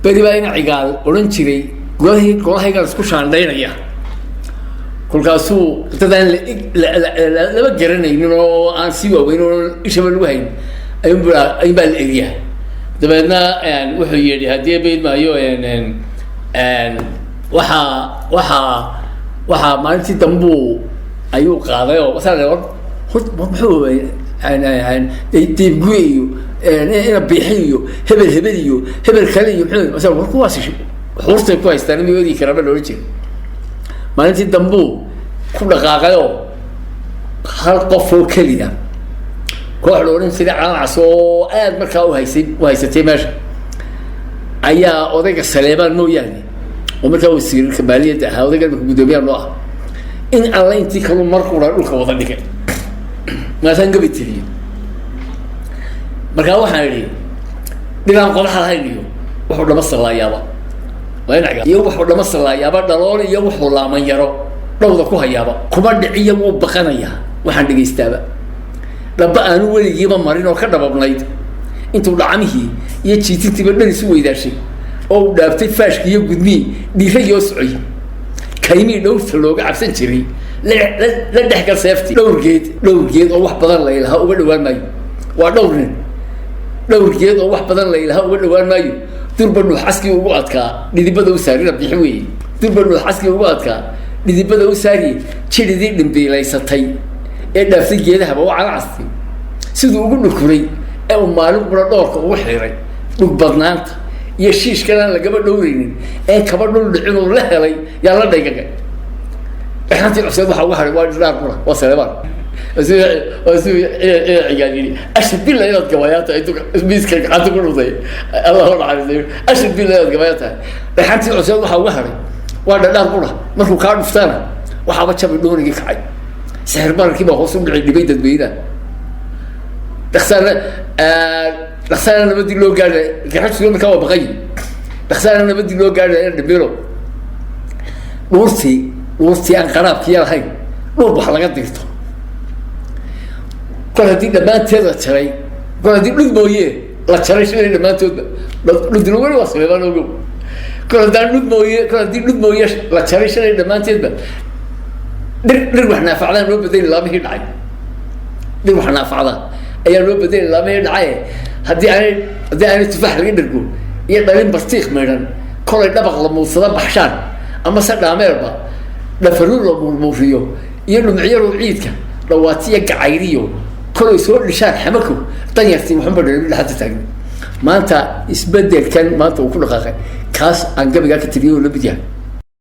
Beri baa ina Cigaal odhan jiray golahii, golahaygaan isku shaandhaynaya. Kolkaasuu dadaan lama garanaynin oo aan sii waaweyn oo ishaba lagu hayn ayuunbaa la eriyaa. Dabeedna wuxuu yidhi, haddii bayd maayo, waxaa maalintii dambuu ayuu qaaday oo wasaa hor muxuu Diibguye iyo ina Biixi iyo hebel hebel iyo hebel kale iyo muxuu war kuwaasi xuurtay ku haystaan mi odi karaaba loola jira. Maalintii dambuu ku dhaqaaqayoo hal qof oo keliya, koox la odhan jiray Calancas oo aad markaa uhaysay u haysatay meesha, ayaa odayga Saleebaan mooyaane, oo markaa wasiirka maaliyadda ahaa, odayga imika guddoomiyaha noo ah, in alla intii kalu mar qura dhulka wada dhigay. Maasaan gabi tiriyey. Markaa waxaan idhi, dhilaan qodaxa lahayn iyo wuxuu dhama salaayaaba iyo wuxuu dhama salaayaaba dhalool iyo wuxuu laaman yaro dhowda ku hayaaba kuma dhiciya, wuu baqanayaa. Waxaan dhegaystaaba dhaba aanu weligiiba marin oo ka dhababnayd intuu dhacmihii iyo jiitintiiba dhan isu weydaashay oo uu dhaaftay faashki iyo gudmihii dhiirayoo socoy, kaymihii dhowrta looga cabsan jiray la dhexgal seefti. Dhowr geed, dhowr geed oo wax badan laylahaa uga dhawaan maayo. Waa dhowr nin. Dhowr geed oo wax badan laylahaa uga dhawaan maayo. Durba dhuuxaskii ugu adkaa dhidibada u saarina bixi weeye. Durba dhuuxaskii ugu adkaa dhidibada u saariye, jiridii dhimbiilaysatay ee dhaaftay geedahaba waa Calacasti. Siduu ugu dhukuray ee uu maalin qura dhoorka ugu xiray, dhug badnaanta iyo shiishkanaan lagaba dhowraynin ee kaba dhul dhicinuu la helay yaa la dhaygagay. Dhexantii cuseen waxaa uga haray waa dhiraar qura, waa Saleebaan. Waa siduu Cigaal yidhi, ashhad billah inaad gabayaa tahay, intuu miiska gacanta ku dhuftay, Allah u naxariistay, ashhad billah inaad gabayaa tahay. Dhexantii cuseen waxaa uga haray waa dhadhaar qura. Markuu kaa dhuftana waxaaba jabay dhoonigii kacay, sixir bararkii baa hoos u dhici dhibay dadweynaha. Dhaksaana dhaksaana nabadii loo gaadhay gaxajsigo markaa waa baqayi. Dhaksaana nabadii loo gaadhay ina dhibilo dhuurtii aan qaraabkiya lahayn dhuur wax laga dirto. Kol haddii dhammaanteed la jaray, kol haddii dhud mooye la jaray shalay dhammaantoodba, dhudna weli waa Saleebaan ogow. Kol haddaan dhud mooye, kol haddii dhud mooye la jaray shalay dhammaanteedba, dhir wax naafacdaan loo bedeli laamihii dhacay. Dhir wax naafacda ayaa loo bedeli laamihii dhacay. Haddii aanay tufaax laga dhergo iyo dhalin bartiiq maydhan, kolay dhabaq la muudsada baxshaan ama se dhaameerba dhafaruur la muurmuuriyo iyo dhumcyarow ciidka dhawaatiya gacayriyo, kolay soo dhishaan xamako danyartii waxunba dhalin dhaxanta taagna. Maanta isbedelkan maanta uu ku dhaqaaqay, kaas aan gabaygaa ka tiriyay oo la mid yahay.